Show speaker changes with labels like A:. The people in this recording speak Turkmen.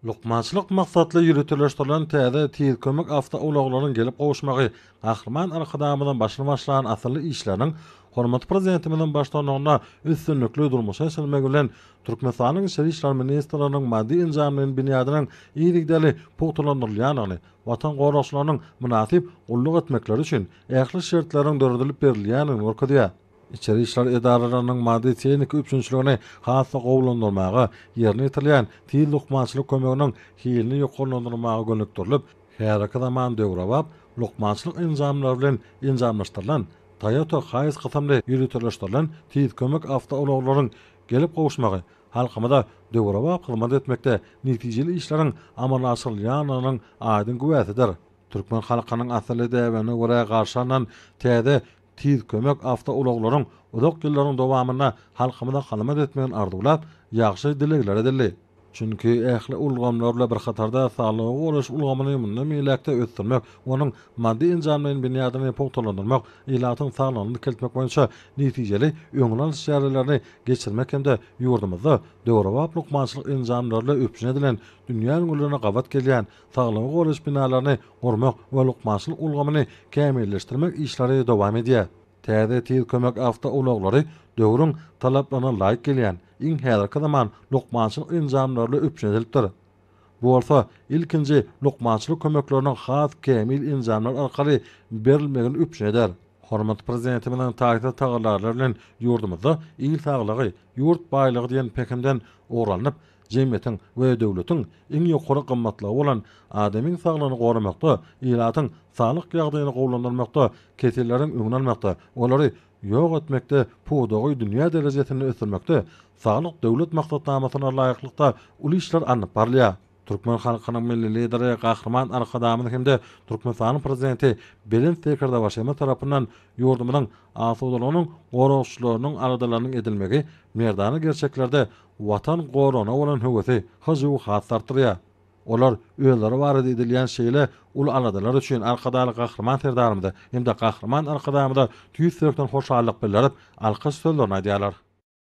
A: Lukmançylyk maksatly ýöriteleşdirilen täze Tiz kömek awtoulaglarynyň gelip gowuşmagy Gahryman Arkadagymyzyň başyny başlan asylly işleriniň hormatly Prezidentimiziň baştutanlygynda üstünlikli durmuşa geçirilmegi bilen Türkmenistanyň Içeri işler ministrliginiň maddy-enjamlaýyn binýadynyň yzygiderli pugtalandyrylýandygyny, Watan goragçylarynyň mynasyp gulluk etmekleri üçin ähli şertleriň döredilip berilýändigini görkezýär. Içeri işler edaralarynyň maddy-tehniki üpjünçiligini has-da gowulandyrmaga, ýerine ýetirilýän tiz lukmançylyk kömeginiň hilini ýokarlandyrmaga gönükdirilip, häzirki zaman döwrebap lukmançylyk enjamlary bilen enjamlaşdyrylan Toyota Hiace kysymly ýöriteleşdirilen tiz kömek awtoulaglaryň gelip gowuşmagy halkymyza döwrebap hyzmat etmekde netijeli işleriň amala aşyrylýandygynyň aýdyň güwäsidir. Türkmen halkynyň asylly däbine görä garşy alnan täze Tiz kömek awtoulaglaryň uzak ýyllaryň dowamynda halkymyza hyzmat etmegini arzuwlap, ýagşy dilegler edildi. Çünki ähli ulgamlar bilen bir hatarda saglygy goraýyş ulgamyny mundan beýläk-de ösdürmek, onuň maddy-enjamlaýyn binýadyny pugtalandyrmak, ilatyň saglygyny dikeltmek boýunça netijeli öňüni alyş çärelerini geçirmek hem-de ýurdumyzda döwrebap lukmançylyk enjamlary bilen üpjün edilen, dünýä ülňülerine gabat gelýän saglygy goraýyş binalaryny gurmak we lukmançylyk ulgamyny kämilleşdirmek işleri dowam edýär. Täze tiz kömek awtoulaglary döwrüň talaplaryna laýyk gelýän, iň häzirki zaman lukmançylyk enjamlary bilen üpjün edilipdir. Bu bolsa ilkinji lukmançylyk kömekleriniň has kämil enjamlar arkaly berilmegini üpjün eder. Hormatly Prezidentimiziň taýsyz tagallalary bilen ýurdumyzda Il saglygy, ýurt baýlygy diýen pähimden ugur alnyp, jemgyýetiň we döwletiň iň ýokary gymmatlygy bolan adamyň saglygyny goramakda, ilatyň saglyk ýagdaýyny gowulandyrmakda, keselleriň öňüni almakda, olary ýok etmekde pudagy dünýä derejesinde ösdürmekde Saglyk Döwlet maksatnamasyna laýyklykda uly işler alnyp barylýar. Türkmen halkynyň Milli Lideri Gahryman Arkadagymyz hem-de Türkmenistanyň Prezidenti Belent Serkerdebaşymyz tarapyndan ýurdumyzyň asudalygynyň goragçylarynyň aladalarynyň edilmegi merdana gerçeklerde Watan goragyna bolan höwesi, hyjuwy has-da artdyrýar. Olar özleri barada edilýän şeýle uly aladalar üçin Arkadagly Gahryman Serdarymyza hem-de Gahryman Arkadagymyza tüýs ýürekden hoşallyk bildirip, alkyş sözlerini aýdýarlar.